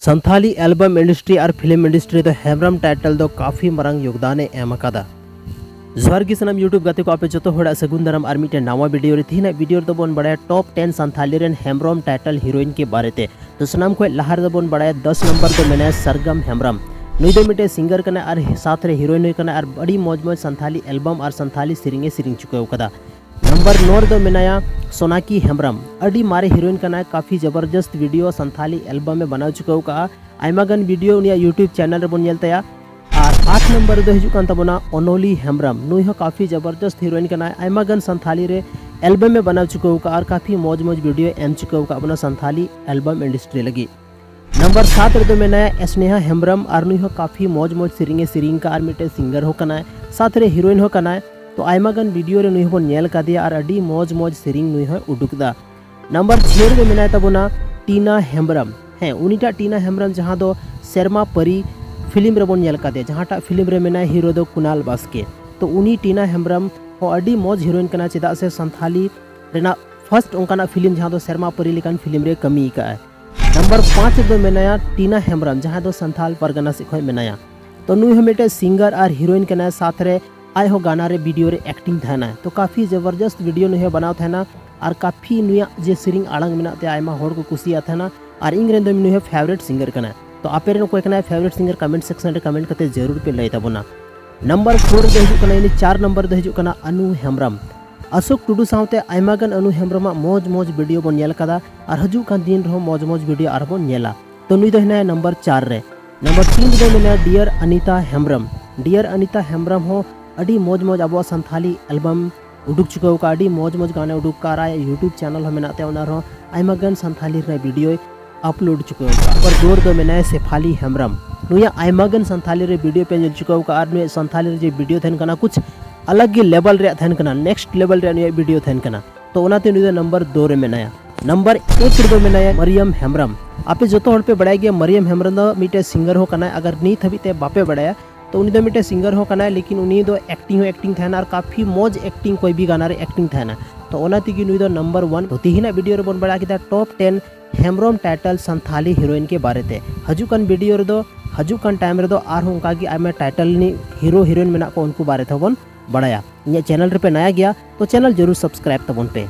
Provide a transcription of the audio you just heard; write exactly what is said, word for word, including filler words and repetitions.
Santali album industry ᱟᱨ film industry ᱫᱚ Hembrom title ᱫᱚ ᱠᱟᱯᱷᱤ ᱢᱟᱨᱟᱝ ᱭᱳᱜᱽᱫᱟᱱ ᱮ ᱮᱢ ᱟᱠᱟᱫᱟ᱾ ᱡᱚᱦᱟᱨ ᱜᱮ ᱥᱟᱱᱟᱢ YouTube ᱜᱟᱛᱮ ᱠᱚ, ᱟᱯᱮ ᱡᱚᱛᱚ ᱦᱚᱲᱟᱜ ᱥᱟᱹᱜᱩᱱ ᱫᱟᱨᱟᱢ ᱟᱨ ᱢᱤᱫᱴᱮᱱ ᱱᱟᱣᱟ ᱵᱷᱤᱰᱤᱭᱳ ᱨᱮ᱾ ᱛᱮᱦᱮᱧᱟᱜ ᱵᱷᱤᱰᱤᱭᱳ ᱨᱮᱫᱚ ᱵᱚᱱ ᱵᱟᱲᱟᱭᱟ ᱴᱚᱯ ᱴᱮᱱ ᱥᱟᱱᱛᱷᱟᱞᱤ ᱨᱮᱱ ᱦᱮᱢᱵᱨᱚᱢ ᱴᱟᱭᱴᱮᱞ ᱦᱤᱨᱳᱭᱤᱱ ᱠᱮ ᱵᱟᱨᱮ ᱛᱮ᱾ ᱛᱚ ᱥᱟᱱᱟᱢ ᱠᱷᱚᱱ ᱞᱟᱦᱟ ᱨᱮᱫᱚ ᱵᱚᱱ ᱵᱟᱲᱟᱭᱟ ᱫᱚᱥ ᱱᱚᱢᱵᱚᱨ ᱫᱚ ᱢᱮᱱᱟᱭᱟ ᱥᱟᱨᱜᱟᱢ ᱦᱮᱢᱵᱨᱚᱢ᱾ ᱱᱩᱭ ᱫᱚ ᱢᱤᱫᱴᱮᱱ ᱥᱤᱝᱜᱟᱨ ᱠᱟᱱᱟᱭ ᱟᱨ ᱥᱟᱶᱛ ᱨᱮ ᱦᱤᱨᱳᱭᱤᱱ ᱦᱚᱸ ᱠᱟᱱᱟᱭ ᱟᱨ ᱟᱹᱰᱤ ᱢᱚᱡᱽ ᱢᱚᱡᱽ ᱥᱟᱱᱛᱷᱟᱞᱤ ᱮᱞᱵᱟᱢ ᱟᱨ ᱥᱟᱱᱛᱷᱟᱞᱤ ᱥᱮᱨᱮᱧ ᱮ ᱥᱮᱨᱮᱧ ᱪᱩᱠᱟᱹᱣ ᱠᱟᱫᱟ᱾ ᱱᱟᱢᱵᱟᱨ ᱱᱚ ᱨᱮᱫᱚ ᱢᱮᱱᱟᱭᱟ ᱥᱳᱱᱟᱠᱤ ᱦᱮᱢᱵᱨᱚᱢ᱾ ᱟᱹᱰᱤ ᱢᱟᱨᱮ ᱦᱤᱨᱳᱭᱤᱱ ᱠᱟᱱᱟᱭ, ᱠᱟᱯᱷᱤ ᱡᱚᱵᱚᱨᱡᱚᱥᱛ ᱵᱷᱤᱰᱤᱭᱳ ᱥᱟᱱᱛᱷᱟᱞᱤ ᱮᱞᱵᱟᱢ ᱮ ᱵᱮᱱᱟᱣ ᱪᱩᱠᱟᱹᱣ ᱠᱟᱜᱼᱟ᱾ ᱟᱭᱢᱟ ᱜᱟᱱ ᱵᱷᱤᱰᱤᱭᱳ ᱩᱱᱤᱭᱟᱜ YouTube ᱪᱮᱱᱮᱞ ᱨᱮᱵᱚᱱ ᱧᱮᱞ ᱛᱟᱭᱟ᱾ ᱟᱨ ᱟᱴ ᱱᱚᱢᱵᱚᱨ ᱨᱮᱫᱚ ᱦᱤᱡᱩᱜ ᱠᱟᱱ ᱛᱟᱵᱚᱱᱟ ᱚᱱᱚᱞᱤ ᱦᱮᱢᱵᱨᱚᱢ᱾ ᱱᱩᱭ ᱦᱚᱸ ᱠᱟᱯᱷᱤ ᱡᱚᱵᱚᱨᱡᱚᱥᱛ ᱦᱤᱨᱳᱭᱤᱱ ᱠᱟᱱᱟᱭ, ᱟᱭᱢᱟ ᱜᱟᱱ ᱥᱟᱱᱛᱷᱟᱞᱤ ᱨᱮ ᱮᱞᱵᱟᱢ ᱮ ᱵᱮᱱᱟᱣ ᱪᱩᱠᱟᱹᱣ ᱠᱟᱜᱼᱟ ᱟᱨ ᱠᱟᱯᱷᱤ ᱢᱚᱡᱽ ᱢᱚᱡᱽ ᱵᱷᱤᱰᱤᱭᱳ ᱮᱢ ᱪᱩᱠᱟᱹᱣ ᱠᱟᱜ ᱵᱚᱱᱟ ᱥᱟᱱᱛᱷᱟᱞᱤ ᱮᱞᱵᱟᱢ ᱤᱱᱰᱟᱥᱴᱨᱤ ᱞᱟᱹᱜᱤᱫ᱾ ᱱᱟᱢᱵᱟᱨ ᱥᱟᱛ ᱨᱮᱫᱚ ᱢᱮᱱᱟᱭᱟ ᱥᱱᱮᱦᱟ ᱦᱮᱢᱵᱨᱚᱢ, ᱟᱨ ᱱᱩᱭ ᱦᱚᱸ ᱠᱟᱯᱷᱤ ᱢᱚᱡᱽ ᱢᱚᱡᱽ ᱥᱮᱨᱮᱧ ᱮ ᱥᱮᱨᱮᱧ ᱠᱟᱜᱼᱟ ᱟᱨ ᱢᱤᱫᱴᱮᱱ ᱥᱤᱝᱜᱟᱨ ᱦᱚᱸ ᱠᱟᱱᱟᱭ, ᱥᱟᱶᱛᱮ ᱨᱮ ᱦᱤᱨᱳᱭᱤᱱ ᱦᱚᱸ ᱠᱟᱱᱟᱭ᱾ ᱛᱚ ᱟᱭᱢᱟ ᱜᱟᱱ ᱵᱷᱤᱰᱤᱭᱳ ᱨᱮ ᱱᱩᱭ ᱦᱚᱸᱵᱚᱱ ᱧᱮᱞ ᱠᱟᱫᱮᱭᱟ ᱟᱨ ᱟᱹᱰᱤ ᱢᱚᱡᱽ ᱢᱚᱡᱽ ᱥᱮᱨᱮᱧ ᱱᱩᱭ ᱦᱚᱸᱭ ᱩᱰᱩᱠ ᱫᱟ᱾ ᱱᱟᱢᱵᱟᱨ ᱪᱷᱮ ᱨᱮᱫᱚ ᱢᱮᱱᱟᱭ ᱛᱟᱵᱚᱱᱟ ᱴᱤᱱᱟ ᱦᱮᱢᱵᱨᱚᱢ᱾ ᱦᱮᱸ, ᱩᱱᱤᱴᱟᱜ ᱴᱤᱱᱟ ᱦᱮᱢᱵᱨᱚᱢ ᱡᱟᱦᱟᱸ ᱫᱚ ᱥᱮᱨᱢᱟ ᱯᱟᱹᱨᱤ ᱯᱷᱤᱞᱢ ᱨᱮᱵᱚᱱ ᱧᱮᱞ ᱠᱟᱫᱮᱭᱟ, ᱡᱟᱦᱟᱸᱴᱟᱜ ᱯᱷᱤᱞᱢ ᱨᱮ ᱢᱮᱱᱟᱭ ᱦᱤᱨᱳ ᱫᱚ ᱠᱩᱱᱟᱞ ᱵᱟᱥᱠᱮ᱾ ᱛᱚ ᱩᱱᱤ ᱴᱤᱱᱟ ᱦᱮᱢᱵᱨᱚᱢ ᱦᱚᱸ ᱟᱹᱰᱤ ᱢᱚᱡᱽ ᱦᱤᱨᱳᱭᱤᱱ ᱠᱟᱱᱟ, ᱪᱮᱫᱟᱜ ᱥᱮ ᱥᱟᱱᱛᱷᱟᱞᱤ ᱨᱮᱱᱟᱜ ᱯᱷᱟᱥᱴ ᱚᱱᱠᱟᱱᱟᱜ ᱯᱷᱤᱞᱢ ᱡᱟᱦᱟᱸ ᱫᱚ ᱥᱮᱨᱢᱟ ᱯᱟᱹᱨᱤ ᱞᱮᱠᱟᱱ ᱯᱷᱤᱞᱢ ᱨᱮ ᱠᱟᱹᱢᱤ ᱟᱠᱟᱫᱼᱟᱭ᱾ ᱱᱟᱢᱵᱟᱨ ᱯᱟᱸᱪ ᱨᱮᱫᱚ ᱢᱮᱱᱟᱭᱟ ᱴᱤᱱᱟ ᱦᱮᱢᱵᱨᱚᱢ, ᱡᱟᱦᱟᱸᱭ ᱫᱚ ᱥᱟᱱᱛᱷᱟᱞ ᱯᱟᱨᱜᱟᱱᱟ ᱥᱮᱫ ᱠᱷᱚᱱ ᱢᱮᱱᱟᱭᱟ᱾ ᱛᱚ ᱱᱩᱭ ᱦᱚᱸ ᱢᱤᱫᱴᱮᱡ ᱥᱤᱝᱜᱟᱨ ᱟᱨ ᱦᱤᱨᱳᱭᱤᱱ ᱠᱟᱱᱟᱭ, ᱥᱟᱛ ᱨᱮ ᱟᱡ ᱦᱚᱸ ᱜᱟᱱᱟ ᱨᱮ ᱵᱷᱤᱰᱤᱭᱳ ᱨᱮ ᱮᱠᱴᱤᱝ ᱛᱟᱦᱮᱱᱟᱭ᱾ ᱛᱚ ᱠᱟᱯᱷᱤ ᱡᱚᱵᱚᱨᱡᱚᱥᱛ ᱵᱷᱤᱰᱤᱭᱳ ᱱᱩᱭ ᱦᱚᱸ ᱵᱮᱱᱟᱣ ᱛᱟᱦᱮᱱᱟ ᱟᱨ ᱠᱟᱯᱷᱤ ᱱᱩᱭᱟᱜ ᱡᱮ ᱥᱮᱨᱮᱧ ᱟᱲᱟᱝ ᱢᱮᱱᱟᱜ ᱛᱟᱭᱟ, ᱟᱭᱢᱟ ᱦᱚᱲ ᱠᱚ ᱠᱩᱥᱤᱭᱟᱜ ᱛᱟᱦᱮᱱᱟ ᱟᱨ ᱤᱧ ᱨᱮᱱ ᱫᱚ ᱱᱩᱭ ᱦᱚᱸ ᱯᱷᱮᱵᱟᱨᱮᱴ ᱥᱤᱝᱜᱟᱨ ᱠᱟᱱᱟᱭ᱾ ᱛᱚ ᱟᱯᱮ ᱨᱮᱱ ᱚᱠᱚᱭ ᱠᱟᱱᱟᱭ ᱯᱷᱮᱵᱟᱨᱮᱴ ᱥᱤᱝᱜᱟᱨ, ᱠᱚᱢᱮᱱᱴ ᱥᱮᱠᱥᱚᱱ ᱨᱮ ᱠᱚᱢᱮᱱᱴ ᱠᱟᱛᱮ ᱡᱟᱹᱨᱩᱲ ᱯᱮ ᱞᱟᱹᱭ ᱛᱟᱵᱚᱱᱟ᱾ ᱱᱟᱢᱵᱟᱨ ᱯᱷᱳᱨ ᱨᱮᱫᱚ ᱦᱤᱡᱩᱜ ᱠᱟᱱᱟ, ᱤᱱᱤ ᱪᱟᱨ ᱱᱟᱢᱵᱟᱨ ᱫᱚ ᱦᱤᱡᱩᱜ ᱠᱟᱱᱟ ᱟᱱᱩ ᱦᱮᱢᱵᱨᱚᱢ᱾ ᱚᱥᱳᱠ ᱴᱩᱰᱩ ᱥᱟᱶᱛᱮ ᱟᱭᱢᱟ ᱜᱟᱱ ᱟᱱᱩ ᱦᱮᱢᱵᱨᱚᱢᱟᱜ ᱢᱚᱡᱽ ᱢᱚᱡᱽ ᱵᱷᱤᱰᱤᱭᱳ ᱵᱚᱱ ᱧᱮᱞ ᱠᱟᱫᱟ ᱟᱨ ᱦᱤᱡᱩᱜ ᱠᱟᱱ ᱫᱤᱱ ᱨᱮᱦᱚᱸ ᱢᱚᱡᱽ ᱢᱚᱡᱽ ᱵᱷᱤᱰᱤᱭᱳ ᱟᱨᱦᱚᱸ ᱵᱚᱱ ᱧᱮᱞᱟ᱾ ᱛᱚ ᱱᱩᱭ ᱫᱚ ᱦᱮᱱᱟᱭᱟ ᱱᱟᱢᱵᱟᱨ ᱪᱟᱨ ᱨᱮ᱾ ᱱᱟᱢᱵᱟᱨ ᱛᱤᱱ ᱨᱮᱫᱚ ᱢᱮᱱᱟᱭᱟ ᱰᱤᱭᱟᱨ ᱟᱱᱤᱛᱟ ᱦᱮᱢᱵᱨᱚᱢ᱾ ᱰᱤᱭᱟᱨ ᱟᱱᱤᱛᱟ ᱦᱮᱢᱵᱨᱚᱢ ᱦᱚᱸ ᱟᱹᱰᱤ ᱢᱚᱡᱽ ᱢᱚᱡᱽ ᱟᱵᱚᱣᱟᱜ ᱥᱟᱱᱛᱷᱟᱞᱤ ᱮᱞᱵᱟᱢ ᱩᱰᱩᱠ ᱪᱩᱠᱟᱹᱣ ᱠᱟᱜᱼᱟ, ᱟᱹᱰᱤ ᱢᱚᱡᱽ ᱢᱚᱡᱽ ᱜᱟᱱᱮ ᱩᱰᱩᱠ ᱠᱟᱜᱼᱟ ᱟᱨ ᱟᱭᱟᱜ YouTube ᱪᱮᱱᱮᱞ ᱦᱚᱸ ᱢᱮᱱᱟᱜ ᱛᱟᱭᱟ, ᱚᱱᱟ ᱨᱮᱦᱚᱸ ᱟᱭᱢᱟ ᱜᱟᱱ ᱥᱟᱱᱛᱷᱟᱞᱤ ᱨᱮᱱᱟᱜ ᱵᱷᱤᱰᱤᱭᱳᱭ ᱟᱯᱞᱳᱰ ᱪᱩᱠᱟᱹᱣ ᱠᱟᱜᱼᱟ᱾ ᱱᱟᱢᱵᱟᱨ ᱫᱩ ᱨᱮᱫᱚ ᱢᱮᱱᱟᱭᱟ ᱥᱮᱯᱷᱟᱞᱤ ᱦᱮᱢᱵᱨᱚᱢ᱾ ᱱᱩᱭᱟᱜ ᱟᱭᱢᱟ ᱜᱟᱱ ᱥᱟᱱᱛᱷᱟᱞᱤ ᱨᱮ ᱵᱷᱤᱰᱤᱭᱳ ᱯᱮ ᱧᱮᱞ ᱪᱩᱠᱟᱹᱣ ᱠᱟᱜᱼᱟ ᱟᱨ ᱱᱩᱭᱟᱜ ᱥᱟᱱᱛᱷᱟᱞᱤ ᱨᱮ ᱡᱮ ᱵᱷᱤᱰᱤᱭᱳ ᱛᱟᱦᱮᱱ ᱠᱟᱱᱟ, ᱠᱩᱪ ᱟᱞᱟᱜᱽ ᱜᱮ ᱞᱮᱵᱮᱞ ᱨᱮᱭᱟᱜ ᱛᱟᱦᱮᱱ ᱠᱟᱱᱟ, ᱱᱮᱠᱥᱴ ᱞᱮᱵᱮᱞ ᱨᱮᱭᱟᱜ ᱱᱩᱭᱟᱜ ᱵᱷᱤᱰᱤᱭᱳ ᱛᱟᱦᱮᱱ ᱠᱟᱱᱟ᱾ ᱛᱚ ᱚᱱᱟᱛᱮ ᱱᱩᱭ ᱫᱚ ᱱᱟᱢᱵᱟᱨ ᱫᱩ ᱨᱮ ᱢᱮᱱᱟᱭᱟ᱾ ᱱᱟᱢᱵᱟᱨ ᱮᱠ ᱨᱮᱫᱚ ᱢᱮᱱᱟᱭᱟ ᱢᱟᱨᱤᱭᱟᱢ ᱦᱮᱢᱵᱨᱚᱢ᱾ ᱟᱯᱮ ᱡᱚᱛᱚ ᱦᱚᱲ ᱯᱮ ᱵᱟᱲᱟᱭ ᱜᱮᱭᱟ ᱢᱟᱨᱤᱭᱟᱢ ᱦᱮᱢᱵᱨᱚᱢ ᱫᱚ ᱢᱤᱫᱴᱮᱡ ᱥᱤᱝᱜᱟᱨ ᱦᱚᱸ ᱠᱟᱱᱟᱭ, ᱟᱜᱟᱨ ᱱᱤᱛ ᱦᱟᱹᱵᱤᱡ ᱛᱮ ᱵᱟᱯᱮ ᱵᱟᱲᱟᱭᱟ ᱛᱚ ᱩᱱᱤ ᱫᱚ ᱢᱤᱫᱴᱮᱡ ᱥᱤᱝᱜᱟᱨ ᱦᱚᱸ ᱠᱟᱱᱟᱭ, ᱞᱮᱠᱤᱱ ᱩᱱᱤ ᱫᱚ ᱮᱠᱴᱤᱝ ᱦᱚᱸ ᱮᱠᱴᱤᱝ ᱛᱟᱦᱮᱱᱟ ᱟᱨ ᱠᱟᱯᱷᱤ ᱢᱚᱡᱽ ᱮᱠᱴᱤᱝ, ᱠᱚᱭ ᱵᱷᱤ ᱜᱟᱱᱟ ᱨᱮ ᱮᱠᱴᱤᱝ ᱛᱟᱦᱮᱱᱟ᱾ ᱛᱚ ᱚᱱᱟ ᱛᱮᱜᱮ ᱱᱩᱭ ᱫᱚ ᱱᱟᱢᱵᱟᱨ ᱚᱣᱟᱱ᱾ ᱛᱚ ᱛᱤᱦᱤᱧᱟᱜ ᱵᱷᱤᱰᱤᱭᱳ ᱨᱮᱵᱚᱱ ᱵᱟᱲᱟᱭ ᱠᱮᱫᱟ ᱴᱚᱯ ᱴᱮᱱ ᱦᱮᱢᱵᱨᱚᱢ ᱴᱟᱭᱴᱮᱞ ᱥᱟᱱᱛᱷᱟᱞᱤ ᱦᱤᱨᱳᱭᱤᱱ ᱠᱮ ᱵᱟᱨᱮ ᱛᱮ᱾ ᱦᱤᱡᱩᱜ ᱠᱟᱱ ᱵᱷᱤᱰᱤᱭᱳ ᱨᱮᱫᱚ, ᱦᱤᱡᱩᱜ ᱠᱟᱱ ᱴᱟᱭᱤᱢ ᱨᱮᱫᱚ ᱟᱨᱦᱚᱸ ᱚᱱᱠᱟ ᱜᱮ ᱟᱭᱢᱟ ᱴᱟᱭᱴᱮᱞ ᱨᱤᱱᱤᱡ ᱦᱤᱨᱳ ᱦᱤᱨᱳᱭᱤᱱ ᱢᱮᱱᱟᱜ ᱠᱚ, ᱩᱱᱠᱩ ᱵᱟᱨᱮ ᱛᱮᱦᱚᱸ ᱵᱚᱱ ᱵᱟᱲᱟᱭᱟ᱾ ᱤᱧᱟᱹᱜ ᱪᱮᱱᱮᱞ ᱨᱮᱯᱮ ᱱᱟᱭᱟ ᱜᱮᱭᱟ ᱛᱚ ᱪᱮᱱᱮᱞ ᱡᱟᱹᱨᱩᱲ ᱥᱟᱵᱥᱠᱨᱟᱭᱤᱵ ᱛᱟᱵᱚᱱ ᱯᱮ᱾